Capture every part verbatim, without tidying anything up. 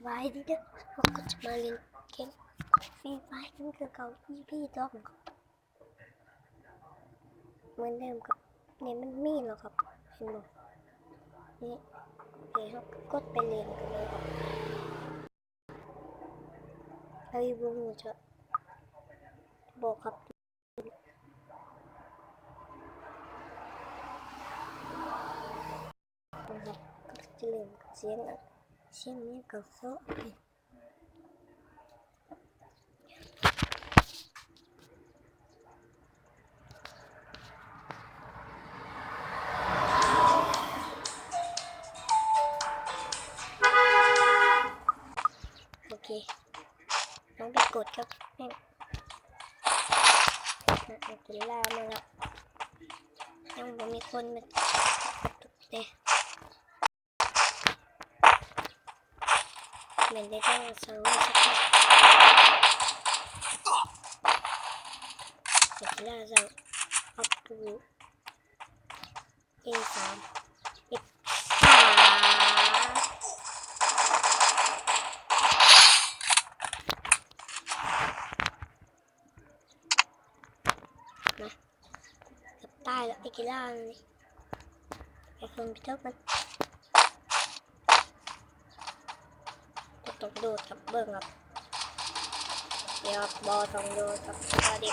ไว้เด้อ เฮาก็จะมาเล่นเกมฟรีไฟร์คือเก่า อีพีสองครับ เหมือนเดิมครับ นี่มันมีแล้วครับ เห็นบ่ นี่ โอเค เฮากดไปเล่นกันเลยครับ เฮ้ย บ่ฮู้จะบอกครับ นะครับ ก็จะเริ่มเสียงอะ เสียงนี้ก็โซะ โอเค ลองไปกดครับ นี่ นักกีฬามาแล้ว ยังบ่มีคนมาเตะ แม่นได้ต้องเซอร์เวอร์สักหน่อย นักกีฬาจะอัพทู เอสาม เอสาม นะ กับใต้แล้วไอ้กีฬานี่ ไปคอมพิวเตอร์กัน บ่ต้องโดดครับ เบิ่งครับ เดี๋ยวบ่ต้องโดดครับ สวัสดี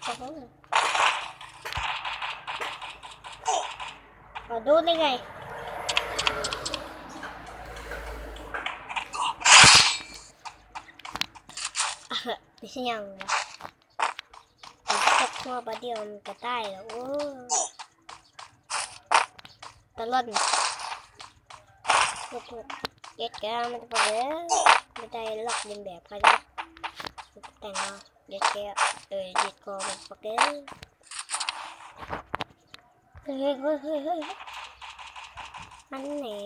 โอ้โห ขอดูได้ไง ไม่ใช่ยังวะ ตกหัวบาดเดียวมันก็ตายแล้ว โอ้ ตะล่อน เย็ดแก้วมันจะไปเลย ไม่ได้หลอกเลียนแบบใครนะ แต่งเอา เย็ดแก้ว เออ เย็ดคอมันปะเก้อ เฮ้ย เฮ้ย เฮ้ย เฮ้ย มันหนี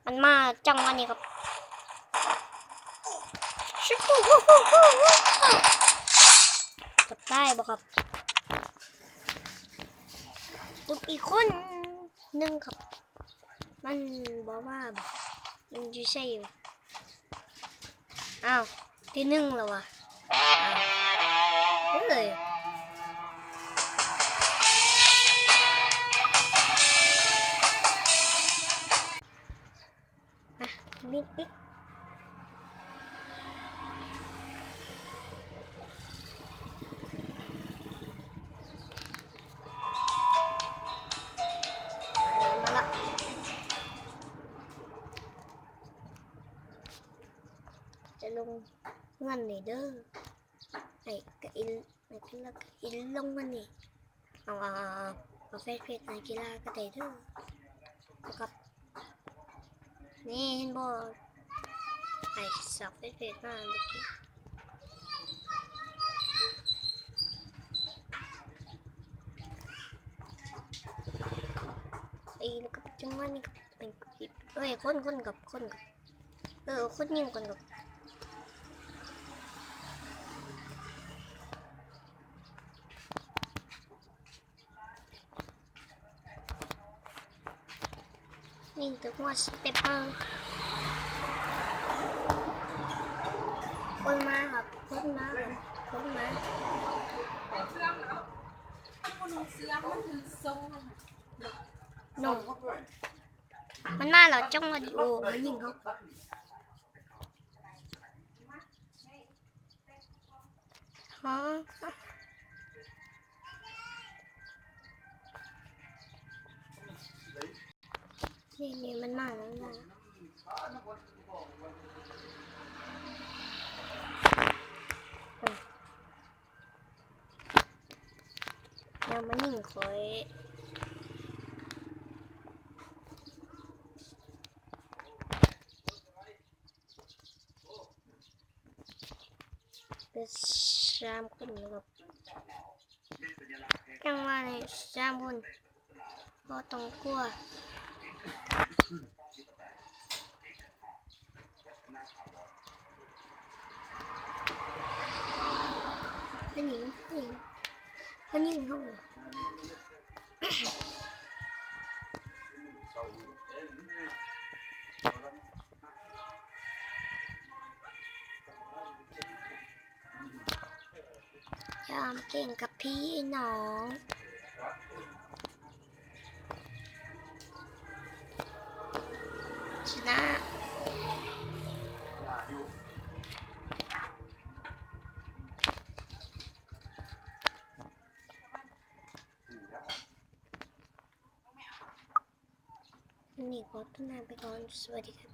มันมาจังหวะนี้ครับ ชุบ กับได้บ่ครับ กับอีกคนหนึ่งครับ มันบอกว่า มันอยู่ใช่อยู่ อ้าว ที่หนึ่งแล้ววะ อ้าว เอ้ย อ่ะ มิดอีก มาละ จะลงเงินนี่เด้อ ไอ้กะอิน ไอ้กะละกะอินลงมานี่ เอา เอา เอา เอาเฟซเพจนักกีฬาก็ได้เด้อ แล้วก็ นี่เห็นบ่ ไอ้สับเฟซเพจมาเมื่อกี้ ไอ้แล้วก็จังหวะนี้ก็เป็น เอ้ย คน คนกับ คนกับ เออ คนยิงคนกับ ยิงตัวหัวสเต็ปเปอร์ คนมาครับ คนมาครับ คนมา โน่ มันมาแล้ว จังหวะดีโอ มันยิงเขา ฮะ นี่ นี่ มันมาแล้วนะ อืม แล้วมันยิงข้อย เป็นสามคนแล้วก็จังว่าในสามคนบ่ต้องกลัว มันยิงมันยิงมันยิงเขา ยอมเก่งกับพี่น้อง ชนะ นี่ขอต้นน้ำไปก่อน สวัสดีครับ